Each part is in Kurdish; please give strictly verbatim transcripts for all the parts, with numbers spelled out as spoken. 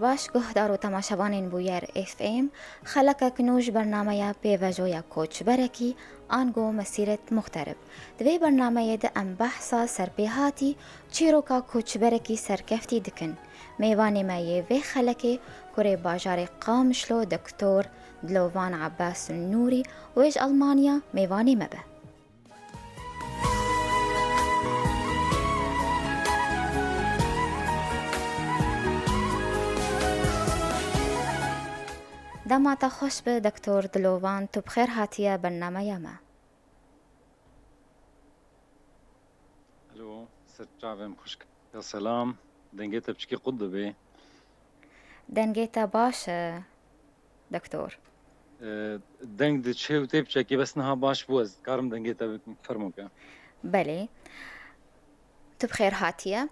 Baş guhdar û temaşevanên Bûyer F M, xelekek nû ji bernameya Pêvejoya Koçberekî, ango Mesîret Muxterib. Di vê bernameyê de em behsa serpêhatî çîroka koçberekî serkeftî dikin. Mêvanê me yê vê xelekê kurê bajarê Qamişlo Doktor Dilovan Abbas Nûrî wê ji Almanya mêvanê me be. Dema te xweş be, Doktor Dilovan, tu bi xêr hatiye bernameya me. Alo, ser çavên xwişka selam. Dengê te piçkî qut dibe. Dengê te baş e, Doktor. E, deng diçe û tê piçekê bes niha baş bû, ez dikarim dengê te bikim, fermo ke. Belê. Tu bi xêr hatiye.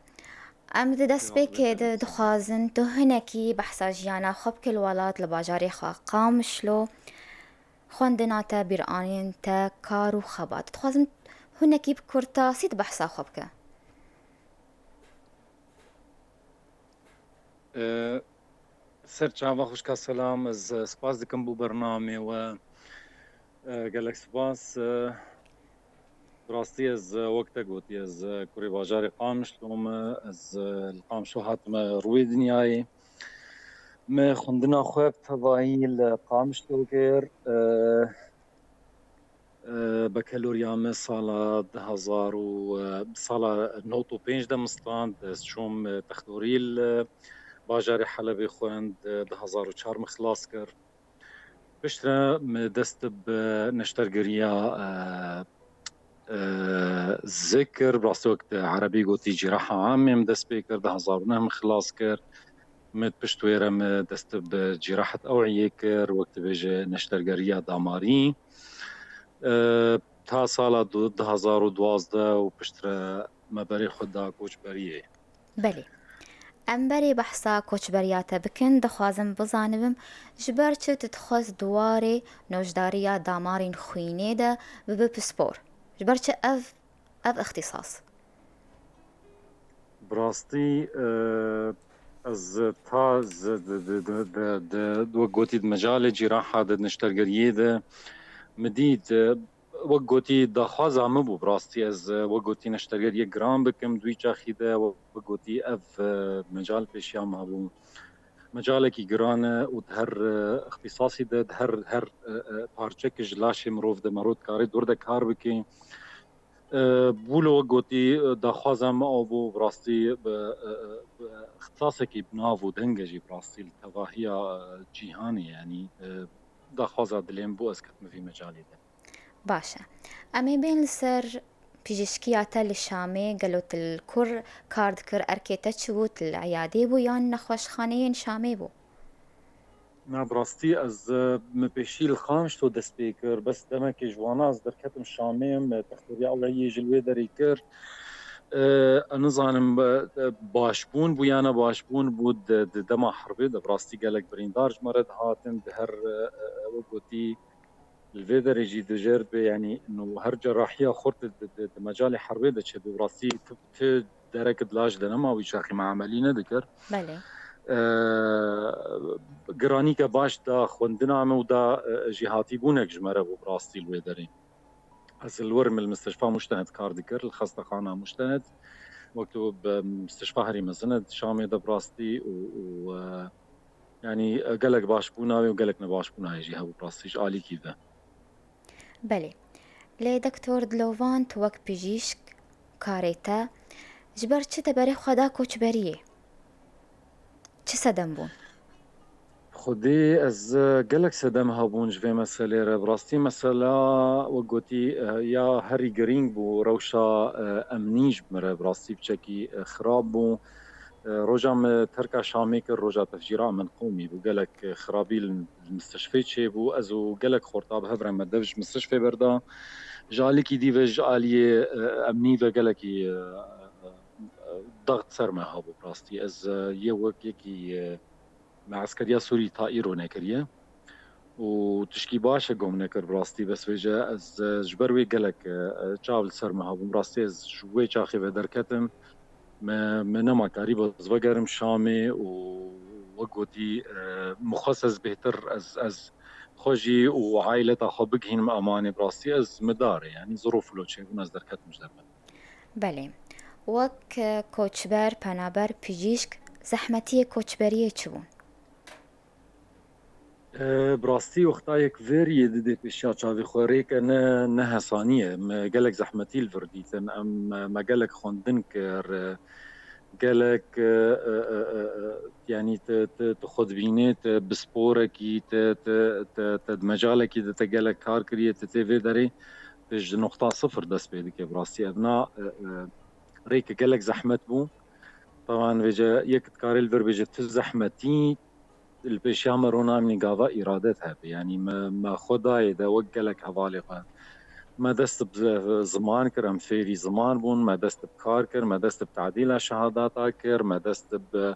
Em di destpêkê de dixwazin tu hinekî behsa jiyana xwe bike li welat, li bajarê xwe Qamişlo. Xwendina te, bîranên te, kar û xebat. Dixwazim hinekî bi kurtasî di behsa xwe bike. E, ser çava xwişka selam, ez, e, spas dikim bo bernamê we. E, gelek spas. E, bi rastî ez, e, wek te gotî, ez, e, kurê bajarê Qamişlo me, ez, e, li Qamişlo hatime rûyê dinyayê. Me xwendina xwe bi tevayî li Qamişlo kir. E, e, bekeloriya me sala du hezar û, e, sala nod û pênc de min stand. Ez çûm, e, textorî li bajarê Helebê xwend, e, du hezar û çar min xilas kir. Piştre min dest bi neştergeriya, e, e, zikir, bi rastî wek di erebî gotî cîraha amê min dest pê kir, du hezar û neh min xilas kir. Min pişt wê re min dest bi cîrahet ew'iyê kir, wek dibêje neştergeriya damarî. E, ta sala du-, du hezar û duwazdeh û piştre me berê xwe da koçberiyê. Belê. Em berê behsa koçberiya te bikin, dixwazim bizanibim, ji ber çi tu dixwest di warê nojdariya damarên xwînê de bibe pispor? Ji ber çi ev, ev îxtîsas? Bi rastî, e, ez ta z-, di, di, di, di, di, wek gotî di mecalê cîraha de, di neştergeriyê de min dît, e, wek gotî daxwaza min bû, bi rastî ez, e, wek gotî neştergeriyê giran bikim, di wî çaxî de wek gotî ev, e, mecal pêşiya min hebû. Mecalekî giran e û di her, e, îxtîsasî de, di her, her, e, e, parçekî ji laşê mirov de mero dikarê dor de kar bike. E, bûlo wek gotî, e, daxwaza min ew bû, bi rastî bi, e, e, bi îxtîsasekî bi nav û deng e jî bi rastî li tevahiya, e, cîhanê, yanî, e, daxwaza dilê min bû ez ketime vî mecalê de. Baş e. Em ê bên li ser pijîşkiya te li Şamê, gelo tu li kur kar dikir, erkê te çi bû, tu li eyadê bû yan nexweşxaneyên Şamê bû? Na, bi rastî ez, e, min pêşî li Qamişlo dest pê kir, bes demekê ji wana ez derketim Şamê, min textoriya ew'iyê jî li wê derê kir. E, ez nizanim, e, e, başbûn bû ya ne başbûn bû, di, di dema herbê de bi rastî gelek birîndar ji me re dihatin, di her, e, e, e, wek gotî, li vê derê jî dijêr be, yanî, no, her cerahiya xurt di, di, di mecalê herbê de çêbû, bi rastî ti, ti derek di laş de nema, wî çaxî me emelî nedikir. Belê. E, giranîke baş da xwendina me û da, e, jêhatîbûnek ji me re bû, bi rastî li wê derê. Ez li wir min li Misteşfa Muştehed kar dikir, li Xestexana Muştehed. Wek tu bi Misteşfa herî mezin e di Şamê de bi rastî û, û, e, yanî, e, gelek başbûna wê û gelek nebaşbûna wê jî hebû bi rastî ji alîkî ve. Belê. Lê Doktor Dilovan, tu wek pijîşk, karê te ji ber çi te berê xwe da koçberiyê? Çi sedem bûn? Xwedê ez, e, gelek sedem hebûn ji vê meselê re. Bi rastî mesela, wek gotî, e, ya herî girîng bû, rewşa, e, emnî ji min re bi rastî piçekî, e, xirab bû. E, roja me terka Şamê kir, roja tefcîra Emin Qewmî bû. Gelek, e, xirabî li, li misteşfê çêbû. Ez û gelek xorta bi hev re me dev ji misteşfê berda. Ji alîkî dî ve ji aliyê, e, emnî ve gelekî, e, e, e, daxt ser me hebû bi rastî. Ez, e, yê wek yekî, e, me eskeriya Sûrî ta îro nekiriye. Û tişkî baş e gom nekir bi rastî, bes vêje ez, e, ji ber wê gelek, e, e, çav li ser me hebû. Bi rastî ez ji wê çaxê ve derketim. Me, me nema karî bes vegerim Şamê û wek gotî, e, mixwest ez bêhtir ez, ez xwe jî û aîleta xwe bigihînim emanê, bi rastî ez midar e, yanî zirûf lo çêbûn ez derketim ji derve. Belê. Wek, e, koçber, penaber, pijîşk, zehmetiyê koçberiyê çi bûn? E, bi rastî wexta yek vêriyê didê pêşiya çavê xwe rêke ne, ne hesanî ye. Me gelek zehmetî li vir dîtin. Em, me gelek xwendin kir, e, gelek, e, e, e, e, e, yanî tu, tu, tu xwe dibînê, tu bi sporekî, tu, tu, tu, tu di mecalekî de te gelek kar kiriye, tu tê vê derê, tu ji noqta sifir dest pê dike bi rastî. Ev na, e, e, rêke gelek zehmet bû. Teban vêce yek dikarê li vir bêje tu zehmetî, li pêşiya me rûnamî gava îradet hebe. Yanî me, me xwe dayê de wek gelek hevalê xwe. Me dest bi ziman kir, em fêrî ziman bûn, me dest bi kar kir, me dest bi tadîla şehadata kir, me dest bi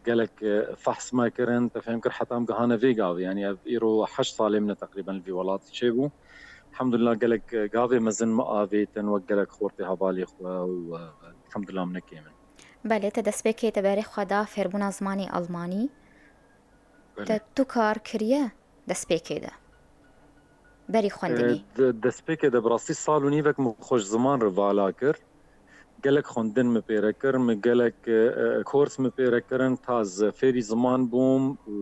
gelek, e, fehs me kirin, te fêm kir heta em gihane vê gavê. Yanî ev îro heşt salê min e teqrîben li vî welatî çêbû. Elhamdulillah gelek, e, gavê mezin me avêtin wek gelek xortê hevalê xwe û, e, elhamdulillah min nekêm in. Belê, te destpêkê te berê xwe da fêrbûna zimanê almanî. Belê. Te tu kar kiriye destpêkê de? Berî xwendinî. E, de-, destpêkê de bi rastî sal û nîvek min xwe ji ziman re vala kir. Gelek xwendin min pê re kir, min gelek, e, e, kors min pê re kirin, ta ez fêrî ziman bûm û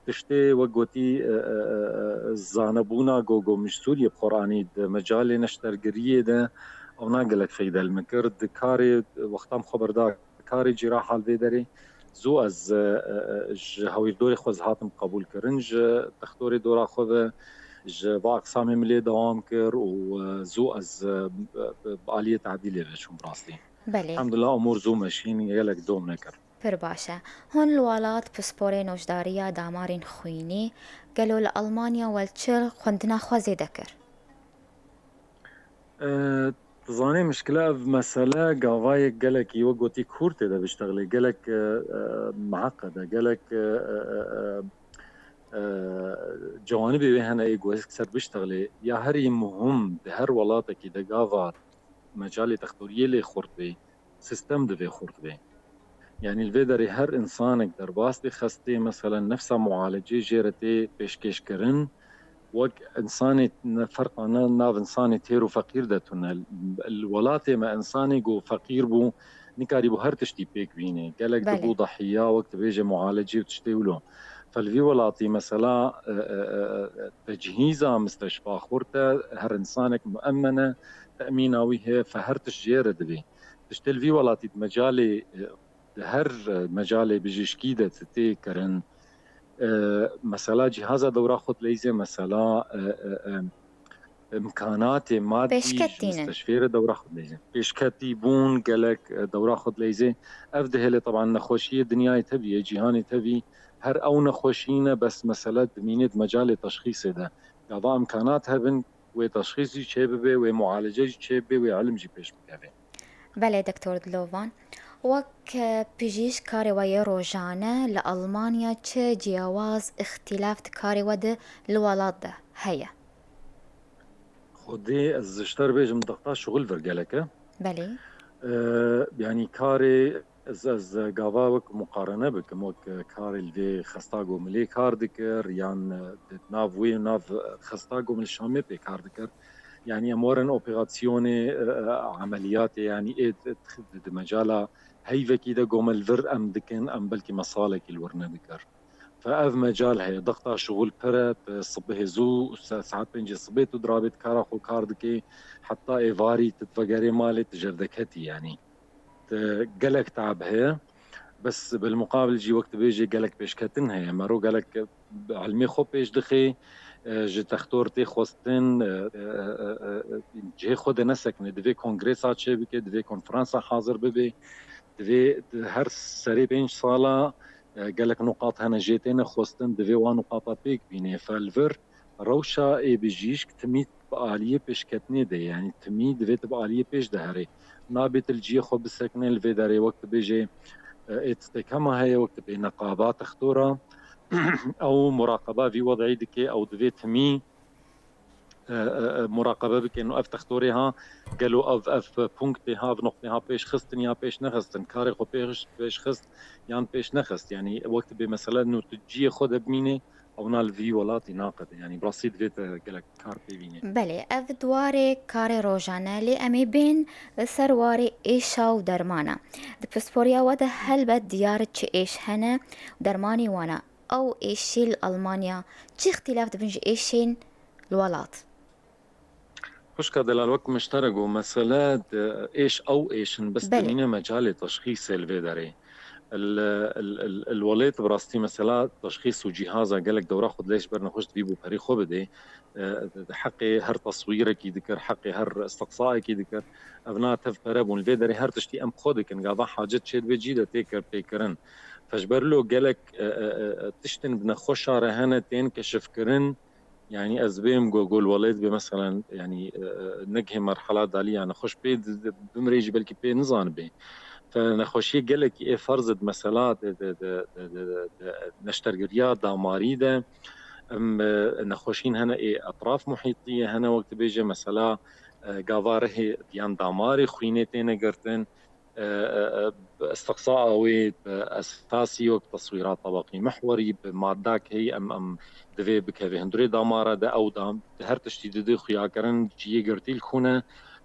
tiştê wek gotî, e, e, e, e, zanebûna go, go min ji Sûriyê bi xwe re anî di mecalê neştergiriyê de, ew na gelek feyde li min kir. Di karê, wexta min xwe berda karê cîraha li vê derê, zû ez, e, e, e, ji hewîrdorê xwe ez hatim qebûl kirin, ji textorê dora xwe ve, ji va aqsamê min lê dewam kir û, e, zû ez, e, bi, bi, bi aliyê tadîlê ve çûm bi rastî. Belê. Elhamdulillah, umûr zû meşîn, gelek dom nekir. Pir baş e. Hûn li welat pisporê nojdariya damarên xwînî, gelo li Almanya we li çi xwendina xwe zêde kir? E, tu zanî mişkile ev mesele gavayek gelekî wek gotî kûr tê de biştexilê. Gelek, e, e, miheqed e, gelek, e, e, e, e, e, ciwanibê wê hene ê ku ser biştexilê. Ya herî muhim di her welatekî de gava mecalê textoriyê lê xurt bê, sistem divê xurt bê. Yanî li vê derê her insanek derbas bê xestê, meselen nefsa mualecê jê re tê pêşkêşkirin, wek insanê ne ferqa ne nav insanê têr û feqîr de tune. Li welatê me insanê ku feqîr bû, nikarîbû her tiştî pêk bînê. Gelek Belê. dibû dahiya, wek dibêje mualecê û tiştê wilo. Fe li vî welatî mesela, e, e, e, e, tecihîza misteşfa xurt e, her insanek muemmen e, temîna wî heye, fe her tişt jê re dibê. Tiştê li vî welatî di mecalê, e, di her, e, mecalê bijîşkî de ti tê kirin. E, mesela cîhaza dewra xwe dileyzê, mesela, e, e, e, imkanatê madî Pêşket ji tînin. mistişfê re dewra xwe dileyzê. Pêşketî bûn gelek, e, dewra xwe dileyzê. Ev dihêle teban nexweşiyê dinyayê tevî ye, cîhanê tevî her ew nexweşî ne, bes mesele dimînê di mecalê teşxîsê de. Gava imkanat hebin, wê teşxîs jî çêbibe, wê mualece jî çêbibe, wê ilim jî pêş bikeve. Belê, Doktor Dilovan. Wek, e, pijîşk karê we yê rojane li Almanya çi ciyawaz, îxtîlaf di karê we de li welat de heye? Xwedê ez ji te re bêjim, dexta şixul vir gelek e. Belê. E, yanî karê ez, ez gava wek muqarene bikim, wek karê li vê xesta ku min lê kar dikir, yan, e, di nav wê û nav xesta ku min li Şamê pê kar dikir. Yanî em werin operasyonê, e, e, emeliyatê, yanî ê di, di, di mecala heyvekî de ku me li vir em dikin, em belkî me salekî li wir nedikir. Fe ev mecal heye, dexta şixul pir e, tu sibihê zû, se-, saet pêncê sibê tu dirabê di kara xwe kar dikê, heta êvarî tu divegerê malê tu jevdeketî, yanî. Te gelek tab heye. Bes bilmuqabil jî wek dibêjê gelek pêşketin heye. Mero gelek ilmê xwe pêş dixê, e, ji textor tê xwestin, e, e, e, e, e, cihê xwe de nesekine. Divê kongresa çêbike, divê konferansa hazir bibe. Divê di her serê pênc sala, e, gelek nuqat hene jê têne xwestin, divê wan nuqata pêk bînê. Fe li vir rewşa ê bijîşk timî bi aliyê pêşketinê de, yanî timî divê tu bi aliyê pêş de herê. Nabê tu li ciyê xwe bisekine, li vê derê wek tu bêjê, e, ê tiştek hema heye, wek tu bê neqaba textora, ew muraqeba vî wed'î dike, ew divê timî e, e, e, muraqebe bikin û ev textorê ha gelo ev, ev punktê ha, ev noqtê ha pêş xistin ya pêş nexistin, karê xwe pêş, pêş xist yan pêş nexist. Yanî wek dibê mesela nû tu ciyê xwe de bimînê, ewna li vî welatî naqede. Yanî bi rastî divê te gelek kar pê bînê. Belê, ev di warê karê rojane, lê em ê bên li ser warê êşa û dermana. Di pisporiya we de helbet diyar çi êş hene û dermanê wana. Ew êşî li Almanya çi îxtîlaf dibin ji êşên li welat? Xwişka delal, wek min ji te re got, mesele di êş ew êş in, bes Belê. Dimîne mecalê teşxîsê li vê derê. Li, li, li, li welêt bi rastî mesela teşxîs û cîhaza gelek dewra xwe dilê ji ber nexweş divî bû perî xwe bidê. E, di heqê her teswîrekî dikir, heqê her istiqsaekî dikir. Ev na tev pere bûn. Li vê derê her tiştî em xwe dikin. Gava hacet çê divê cî de tê kir, tê kirin. Fe ji ber lo gelek, e, e, e, tiştin bi nexweşa re hene tên keşifkirin. Yanî ez bêm go, go li welêt bê, meselen, yanî, e, e, negihê merhela dalî, yanî xweş pê di, di, bimrê jî belkî pê nizanibê. Fe nexweşiyê gelekî ê ferz id mesela di, di, di, di, di, di neştergeriya damarî de, em, e, nexweşîn hene ê etraf muhîtî ye, hene wek dibêje mesela, e, gava rihê yan damarê xwînê têne girtin, e, e, e, bi istiqsaa wê bi esasî wek teswîra tebaqî mihwerî, bi madak heyî em, em divê bikeve hundirê damara de, ew da di her tiştî didê xuyakirin, ciyê girtî li xûne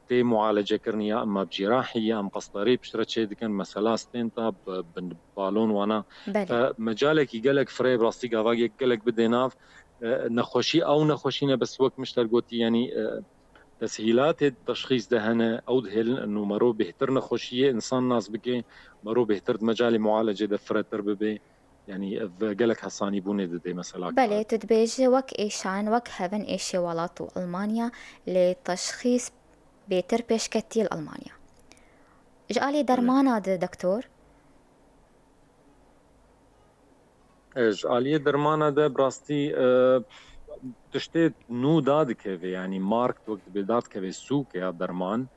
tê mualecekirin, ya em bi cîrahî, ya em qestarê piştre çê dikin, mesela stenta, bi, bi balon wana. Belê. Fe mecalekî gelek firê bi rastî gava gelek bidê nav, e, nexweşî, ew nexweşî ne bes wek min ji te gotî, yanî, e, Teshîlatê teşxîs de hene, ew dihêlin û mero bêhtir nexweşiyê însan nas bike, mero bêhtir di mecalê mualecê de firetir bibe. Yanî ev gelek hesanîbûnê didê mesela. Belê, tu dibêjî wek êşan, wek hevin êşê welat û Almanya, lê teşxîs bêtir pêşketî li Almanya. Ji alî Evet. dermana de, doktor? E, ji aliyê dermana de bi rastî, e, tiştê nû dadikeve, yanî mark wek dibê dadikeve sûk ya derman.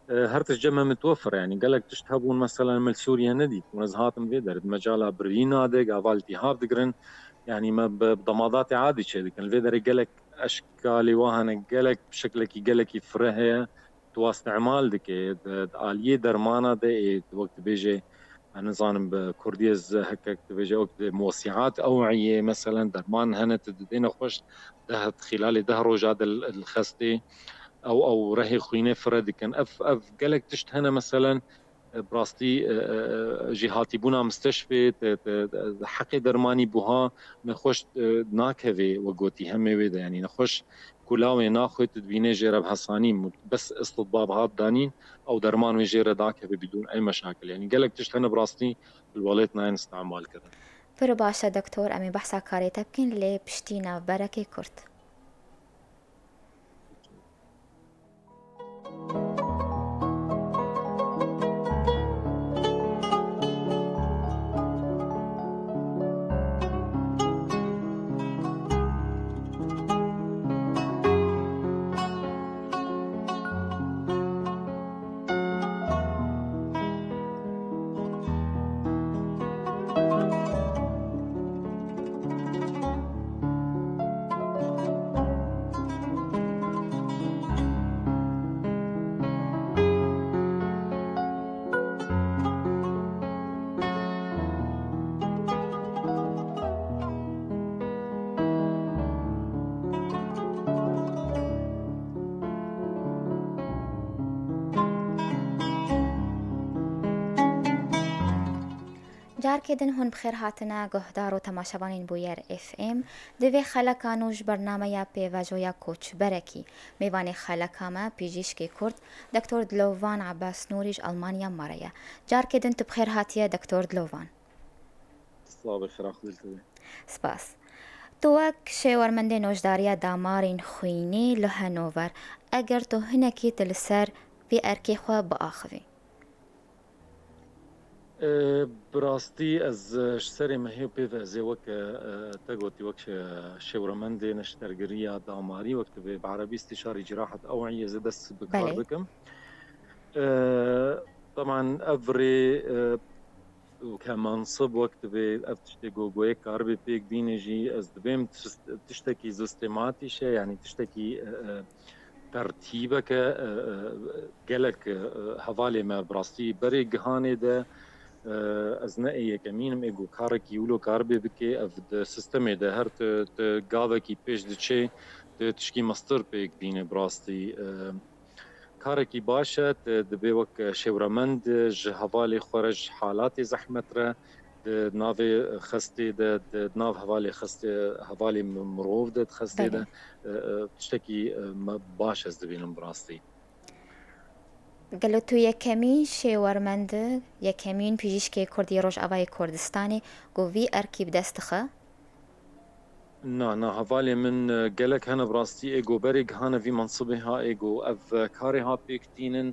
E, her tişt cem me mitwefir, yanî gelek tişt hebûn, meselen, min li Sûriye nedît. Hûn ez hatim vê derê, di mecala birîna de, gava iltîhab digirin. Yanî me bi, bi demadatê adî çê dikin. Li vê derê gelek eşkalê wa hene, gelek bi şeklekî gelekî fireh heye. Tu wa îstîmal dike, di, di aliyê dermana de ê, wek dibêje, ez nizanim bi kurdî ez hekek dibêje, wek di mosîat ewiyê, meselen, derman hene, tu didê nexweş, deh, xîlalê deh roja de li, li xestê, ew, ew rehê xwînê fire dikin. Ev, ev gelek tişt hene, meselen, bi rastî, e, e, e, jêhatîbûna misteşfê, te, te, te, heqê dermanî buha nexweş, e, nakeve, wek gotî, hemê wê de, yanî nexweş Ku lawê naxwê tu dibînê jê re bi hesanî bes istitbab hat danîn, ew derman wê jê re dakeve bidûn ey meşakil. Yanî gelek tişt hene bi rastî li welêt nayên îstîmal kirin. Pir baş e doktor, em ê behsa karê te bikin lê piştî navberekê kurt. Carkê din hûn bi xêr hatine guhdar û temaşevanên Bûyer F M. Di vê xeleka nû ji bernameya pêvajoya koçberekî, mêvanê xeleka me pijîşkê kurd, Doktor Dilovan Abbas Nûrî ji Almanya me re ye. Carkê din tu bi xêr hatiye, Doktor Dilovan. Silavê xêra Xwedê li te be. Spas. Tu wek şêwermendê nojdariya damarên xwînê li Hanover, eger tu hinekî tu li ser vê erkê xwe biaxivî. E, bi rastî ez, e, ji serê mehê û pê ve ez ê wek, e, e, te gotî, wek, e, şêwremendê neştergeriya damarî, wek tu vê bi erebî îstîşarî cirahet ewiyê ez ê dest bi kar Belê. bikim. E, teman ev rê, e, û ke mensib wek dibê ev tiştê ku goyek karibê pêk bîne jî, ez dibêm tişt-, tiştekî sistematîk e, yanî tiştekî, e, e, tertîbeke, e, e, gelek, e, hevalê me bi rastî berê gihanê de, e, ez ne ê yekemîn im ê ku karekî wilo karibê bikê, ev di sistemê de her tu, tu gavekî pêş diçê, tu tişkî mestir pêk bîne bi rastî. E, karekî baş e, tu dibê wek şêwremend ji hevalê xwe re ji halatê zehmet re, di navê xestê de, di nav hevalê xestê, hevalê mi-, mirov de, di xestê Belê. de, e, e, tiştekî, e, me-, baş ez dibînim bi rastî. Gelo tu yekemîn şêwermend, yekemîn pijîşkê Kurd yê Rojavayê Kurdistanê ku vî erkî bi dest dixe? Na, na, hevalê min, e, gelek hene bi rastî ê ku berê gihane vî mensibê ha ê ku ev, e, karê ha pêk tînin.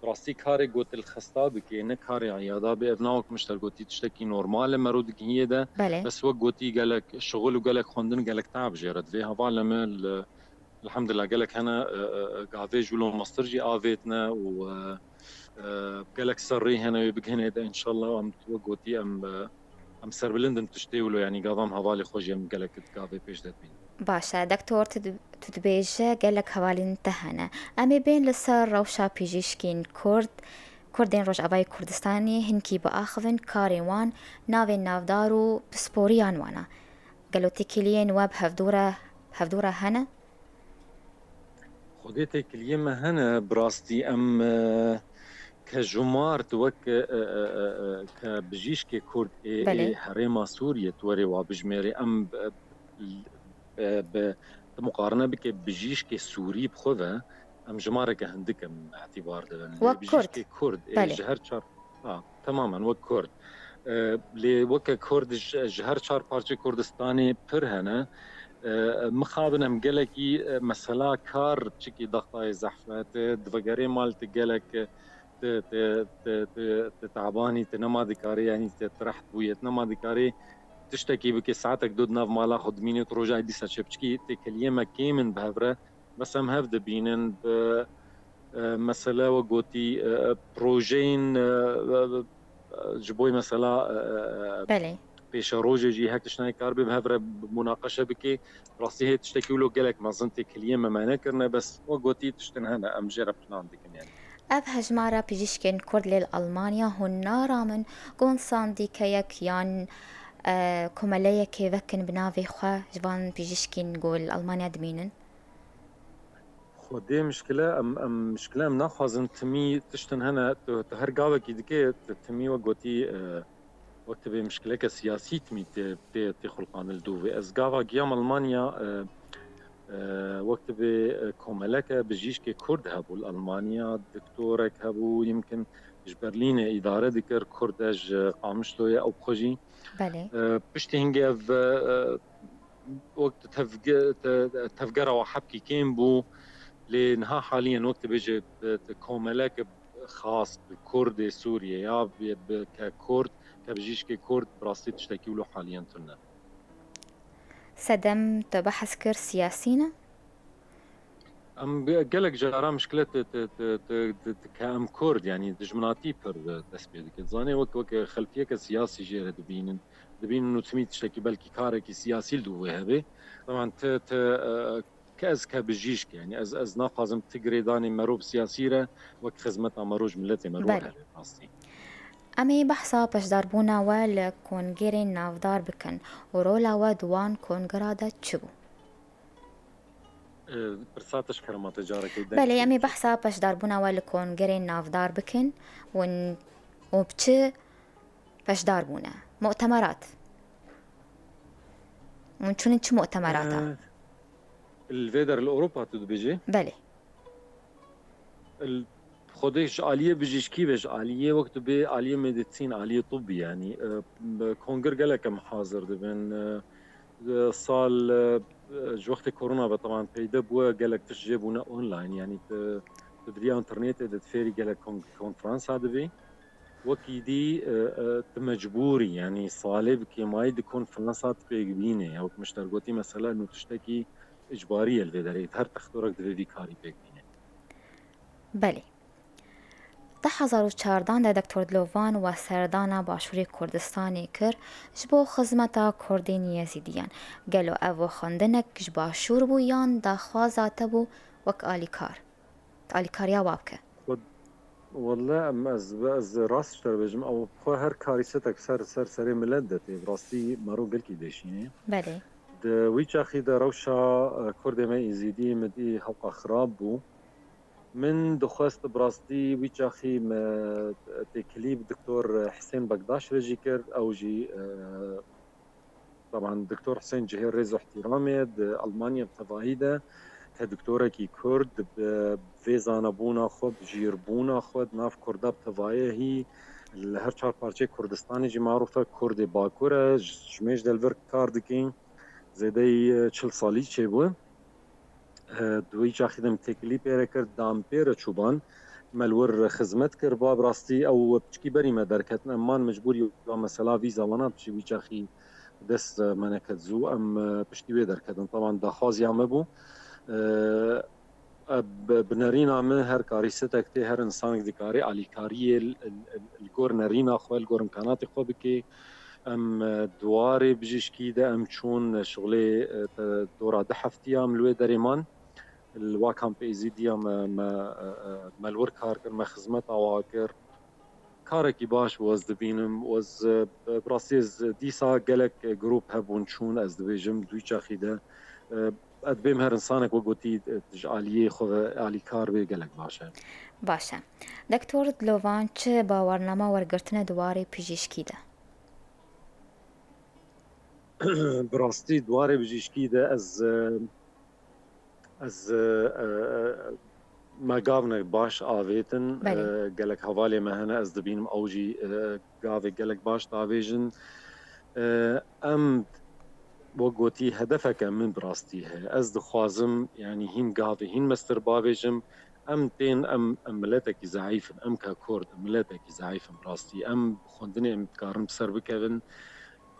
Bi rastî karê ku tu li xesta bikê, ne karê eyada bê, ev na wek min ji te gotî tiştekî normal e, mero digihiyê de. Belê. Bes wek gotî gelek şixul û gelek xwendin, gelek teab jê re divê. Hevalê min li, elhamdulillah gelek hene, e, e, e, gavê ji wilo mestir jî avêtine û, e, e, gelek serrî hene wê bigihîne de, înşallah em wek gotî em, e, em serbilind in tiştê wilo, yanî gava em hevalê xwe jî em gelek gavê pêş de dibînin. Baş e, Doktor, tu di-, tu dibêje gelek hevalên te hene. Em ê bên li ser rewşa pijîşkên Kurd, Kurdên Rojavayê Kurdistanê hinkî biaxivin karên wan, navên navdar û pisporiyan wan e. Gelo têkiliyên we bi hevdû re, hevdû re hene? Xwedê têkiliyê me hene, bi rastî em, e, ke jumar tu wek, e, e, e, e, ke bijîşkê Kurd ê, Belê. ê herêma Sûriyê tu werê wa bijmêrê, em, e, e, bi, tu muqarene bike bijîşkê Sûrî bi xwe ve, em jimareke hindik em îtibar dibin. Lê Wek Kurd. bijîşkê Kurd ê Belê. ji her çar, ha, temamen wek Kurd. E, lê weke Kurd ji, ji her çar parçê Kurdistanê pir hene. E, mixabin em gelekî, e, mesela kar çikî daxtayê zehfet, e, divegerê mal tu gelek, e, tu, tu, tu, tu, tu tabanî, tu nema dikarî, yanî tu, tu reht bûye, tu nema dikarî tiştekî bikê, saetek du di nav mala xwe dimînê, tu rojayê dîsa çê biçikî têkiliyê me kêm in bi hev re. Bes em hev dibînin bi, e, mesele we gotî, e, projeyên, e, e, ji bo mesela, e, e, Belê. pêşerojê jî her tişt nayê kar bê bi hev re munaqeşe bikê. Rastî hê tiştekî wilo gelek mezin têkiliyê me me nekirine, bes we gotî tiştin hene, em jê re plan dikin yani. Ev hejmara pijîşkên Kurd lê li Almanya hûn naramin ku hûn sandîkeyek yan, e, komeleyekê vekin bi navê xwe ji van pijîşkên ku li Almanya dimînin? Xwedê mişkile, em, em mişkile em naxwazin timî tiştin hene, tu, tu her gavekî dikê, tu timî we gotî, e, wek tu bê mişkileke siyasî timî tê, tê, tê xulqandin li dû vê. Ez gava giyam Almanya, e, e, wek tu bê, e, komeleke bijîşkê Kurd hebû li Almanya, doktorek hebû, yimkin ji Berlînê îdare dikir, Kurd e ji Qamişloyê ew bi xwe jî. Belê. E, piştî hingê ev, e, wek tu tevge-, te-, tevgera we hebkî kêm bû, lê niha haliyen wek tu bêje, e, komelek xas bi Kurdê Sûriyê ya bi, bi ke Kurd, ke bijîşkê Kurd, bi rastî tiştekî wilo haliyen tune. Sedem te behs kir siyasî ne? Em ge-, gelek cara mişkile te, te, te, te, te, te, ke em Kurd, yanî dijminatî pir, e, dest pê dike. Zanê wek, wek xelfiyeke siyasî jê re dibînin. Dibînin û timî tiştekî belkî karekî siyasî li dû vê hebe. Taban te, te, e, ke ez ke bijîşk, yanî ez, ez naxwazim ti girêdanê mero bi siyasî re wek xizmeta mero ji miletê mero Belê. hebe rastî. Em ê behsa beşdarbûna we li kongerên navdar bikin û rola we di wan kongera de çi bû? E, pirsa te ji kerema te carekê deng Belê, em ê kir. behsa beşdarbûna we li kongerên navdar bikin û n-, û bi çi beşdar bûne? Mu'temerat. Hûn çûnin çi mu'temerata? E, li vê der li Ewropa tu dibêjî? Belê. Li Xwedê ji aliyê bijîşkî ve, ji aliyê wek tu bê aliyê medîsîn, aliyê tibbî, yanî, e, bi konger gelek em hazir dibin. E, e, sal, e, ji wextê korona ve, teban peyde bûye, gelek tişt jê bûne online, yanî tu, tu bi riya înternetê de tu fêrî gelek kon-, konferansa dibî. Wekî dî, e, e, tu mecbûr î, yanî salê bi kêmayî di konferansa tu pêk bînê. Ya wek min ji te re gotî, mesela nû tiştekî îcbarî ye li vê derê. Her textorek divê vî karî pêk bînê. Belê. du hezar û çardeh de Doktor Dilovan we serdana Başûrê Kurdistanê kir ji bo xizmeta Kurdên Yezîdiyan. Gelo ev wexwendinek ji Başûr bû yan daxwaza te bû wek alîkar? Alîkariya wa bike. Xwe, welle em ez, ez rast ji te re bêjim, ew xwe her karîsetek ser, ser serê milet de tê. Bi rastî mero gelkî dêşînê. Belê. Di wî çaxî de rewşa, e, Kurdê me Êzîdî min dî hewqa xirab bû. Min dixwest bi rastî wî çaxî me têkilî bi Doktor Hisên Bekdaş re jî kir. Ew jî, e, Teban Doktor Hisên cihê rêz û ihtiramê di Almanya bi tevahî de ke doktorekî Kurd, bi vê zanebûna xwe, bi jîrbûna xwe di nav Kurda bi tevahî, li her çar parçeyê Kurdistanê jî marûf e, Kurdê Bakur e, ji, ji mêj de li vir kar dikî, zêdeyî, e, çil salî çêbû. E, di wî çaxî de min têkilî pê re kir, dan pê re çûban, me li wir xizmet kir, ba bi rastî ew piçkî berî me derketin, em man mecbûrî wa mesela vîza wana biçî wî çaxî dest, e, me neket zû, em, e, piştî wê derketin. Teban daxwaziya me bû. E, e, bi, bi nerîna min her karîsetek tê, her insanek dikarê alîkariyê li, li, li gor nerîna xwe, li gor imkanatê xwe bike. Em, e, di warê bijîşkî de em çûn, e, şixulê, e, te, dora du heftiya em li wê derê man. Li wa kampê Êzîdiya me, me, e, e, me li wir kar kir, me xizmeta wa kir. Karekî baş bû, ez dibînim. Ez, e, bi rastî ez dîsa gelek, e, grûp hebûn çûn, ez dibêjim, di wî çaxî de, e, ez dibêm her insanek wek gotî, e, ji aliyê xwe ve alîkar bê gelek baş e. Baş e. Doktor Dilovan çi bawernama wergirtine di warê pijîşkî de? Bi rastî di warê bijîşkî de ez, e, ez, e, e, me gavnek baş avêtin. Belê. E, gelek hevalê me hene, ez dibînim ew jî, e, gavê gelek baş davêjin. E, em, wek gotî, hedefeke min bi rastî heye. Ez dixwazim, yanî hîn gavê hîn mestir bavêjim. Em tên, em, em miletekî zeîf in, em ke Kurd, miletekî zeîf in bi rastî. Em bi xwendinê em dikarin bi ser bikevin,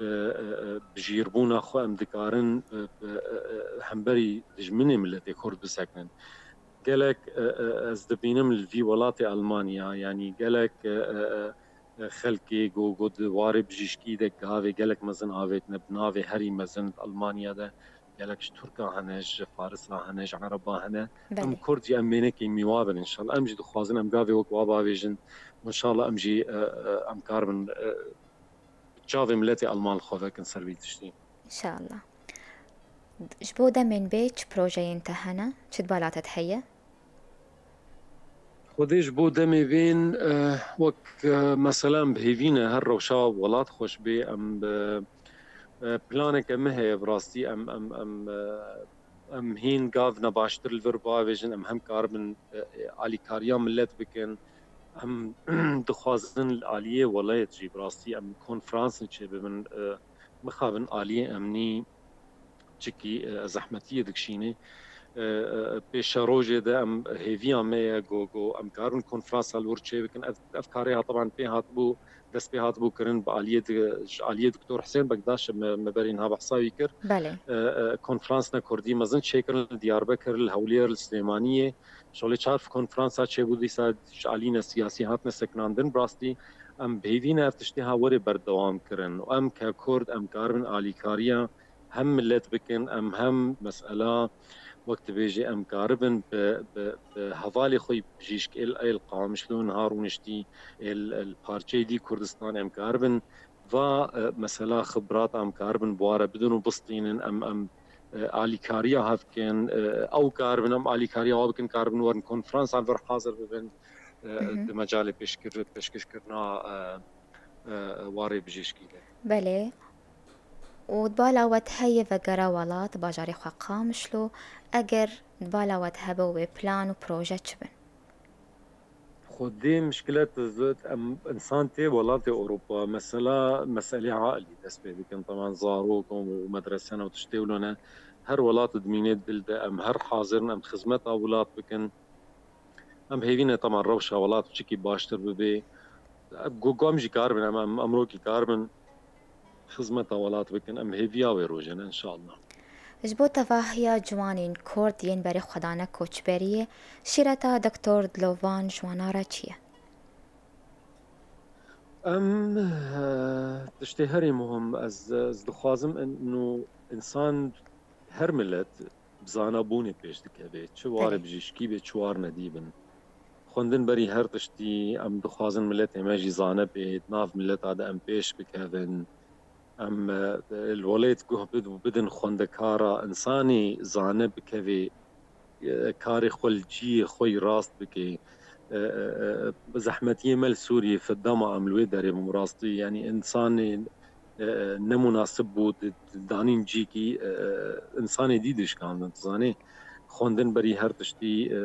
bi, e, e, bi jîrbûna xwe em dikarin, bi, bi, e, e, hemberî dijminê miletê Kurd bisekinin. Gelek, e, e, ez dibînim li vî welatê Almanya, yanî gelek, e, e, e, xelkê ku, ku di warê bijîşkî de gavê gelek mezin avêtine, bi navê herî mezin di Almanya de gelek ji Tirka hene, ji Farisa hene, ji Ereba hene. Em Belê. Kurd jî em mênekê mîwa bin înşallah. Em jî dixwazin em gavê wek wa bavêjin. Înşallah em jî, e, e, em karibin, e, çavê miletê Alman li xwe vekin ser vî tiştî. Înşallah. Ji bo demên bê çi projeyên te hene? Çi di bala te de heye? Xwedê ji bo demê bên, eh, wek, eh, mesela em bi hêvî ne her rewşa welat xweş bê, em bi, eh, planeke me heye bi rastî, em, em, em, eh, em hîn gavna baştir li vir bavêjin, em hem karibin, eh, alîkariya milet bikin, em dixwazin li aliyê welayet jî bi rastî em konferansên çêbibin, eh, mixabin aliyê emnî, çikî, e, zehmetiyê dikişînê. E, e, pêşerojê de em hêviya me ye ku, ku em karibin konferansa li wir çêbikin. Ev, ev karê ha teban pê hatibû, dest pê hatibû kirin bi aliyê di, ji aliyê Doktor Hisên Bekdaş me, me berî niha behsa wî kir. Belê. E, e, konferansine kurdî mezin çêkirin li Diyarbekir, li Hewlêr, li Silêmaniyê. Şolê çar konferansa çêbû dîsa ji alîne siyasî hatine sekinandin. Bi rastî em bi hêvî ne ev tiştê ha were berdewam kirin. Û em ke Kurd em karibin alîkariya hem milet bikin, em hem mesela, wek dibêjî, em karibin bi, bi, bi hevalê xwe yî bijîşk êl, êl Qamişlo niha rûniştî, êl, êl parçeyê dî Kurdistan em karibin va, e, mesela xibrat em karibin bi wa re bidin û bistînin, em, em, e, alîkariya hev bikin, e, ew karibin em alîkariya wa bikin, karibin werin konferansan vir hazir bibin, e, Hı hı. di mecalê pêşkir-, pêşkêşkirina, e, e, warê bijîşkî de. Belê. Û di bala we de heye vegera welat, bajarê xwe Qamişlo, eger di bala we de hebe wê plan û proje çi bin? Xwedê mişkilet zût em însan tê welatê Ewropa, mesela meselê ailî dest pê dikin. Teman zarok û medresen û tiştê wilo ne. Her welat dimînê dil de em her hazir in em xizmeta welat bikin. Em hêvî ne teman rewşa welat çikî baştir bibe. Gu-, gom jî karibin, em, em, em rokî karibin xizmeta welat bikin. Em hêviya wê rojê ne, înşallah. Ji bo tevahiya ciwanên Kurd yên berê xwe dane koçberiyê, şîreta Doktor Dilovan ji wana re çi ye? Em, eh, tiştê herî muhim, ez, ez dixwazim in-, inu însan, her milet bi zanabûnê pêş dikeve. Çi warê Belê. bijîşkî bê, çi war nedî bin. Xwendin berî her tiştî, em dixwazin miletê me jî zane bê, di nav mileta de em pêş bikevin. Em, eh, li welêt guh bid-, bidin xwendekara, însanê zane bikevê, e, karê xwe li cihê xwe yî rast bike. E, e, e, zehmetiyê me li Sûriyê fi dema em li wê derê bûn rastî, yanî însanê, e, e, nemunasib bû di, di danîn cîkî, e, e, însanê dî dişkandin, tu zanî. Xwendin berî her tiştî, e, e,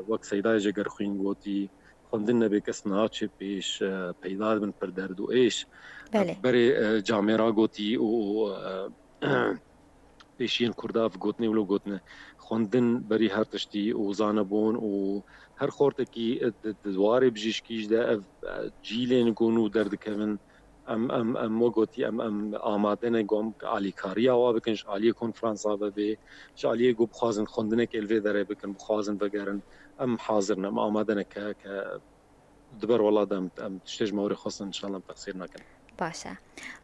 wek Seydayê Jegerxwîn gotî, xwendin nebe kes naçe pêş, e, peyda dibin pir derd û êş. Belê. Berê, e, camêra gotî û, û, e, pêşiyên Kurda ev gotine wilo gotine. Xwendin berî her tiştî û zanebûn û her xortekî, e, di, di warê bijîşkî jî de ev, e, cîlên ku nû derdikevin. Em, em, em, wek gotî, em, em amade ne ku em alîkariya wa bikin, ji aliyê konferansa ve bê, ji aliyê ku bixwazin xwendinekê li vê derê bikin, bixwazin vegerin, em hazir ne, em amade ne ke, ke di ber welat de em, em tiştê ji me were xwestin, înşallah em texsîr nakin. Baş e.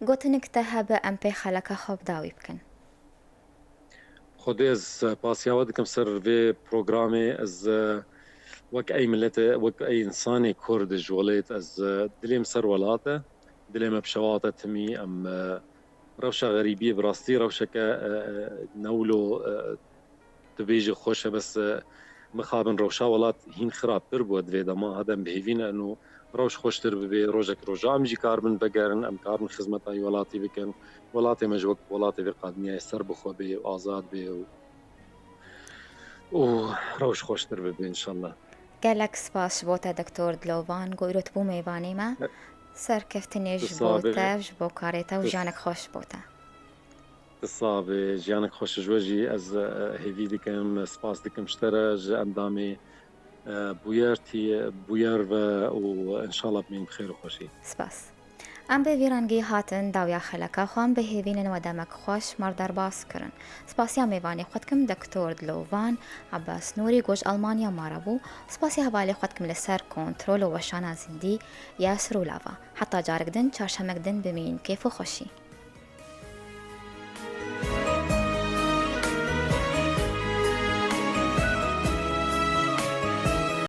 Gotinik te hebe em pê xeleka xwe bi dawî bikin. Xwedê ez spasiya we dikim ser vê programê. Ez, e, wek ey milete, wek ey însanê Kurd ji welêt ez, e, dilê min ser welat e. Dilê me bi şewat e timî. Em, e, rewşa xerîbiyê bi rastî rewşeke, e, e, ne wilo, e, tu bêjî xweş e, bes, e, mixabin rewşa welat hîn xirabtir bû di vê dema. Hade em bi hêvî ne ino rewş xweştir bibe, rojek roja em jî karibin vegerin, em karibin xizmeta welatî bikin. Welatê me ji wek welatê vê qadiniyayê ser bixwe bê û azad bê û, û rewş xweştir bibe înşallah. Gelek spas ji bo te Doktor Dilovan, ku îro tu bû mêvanê me. E, Serkeftinê ji bo te, ji bo karê te û jiyanek xweş ji bo te. Tu sax bî, jiyanek xweş ji we jî. Ez, e, hêvî dikim, spas dikim ji te re, ji endamê, e, Bûyer T-, Bûyer ve û înşallah bimînin bi xêr û xweşî. Spas. Em bi vî rengî hatin dawiya xeleka xwe, em bi hêvî nin we demek xweş, me re derbas kirin. Spasiya mêvanê xwe dikim Doktor Dilovan Abbas Nûrî, ku ji Almanya me re bû. Spasiya hevalê xwe dikim li ser kontrol û weşana zindî Yasir û Lava. Heta carek din, çarşemek din bimînin kêf û xweşî.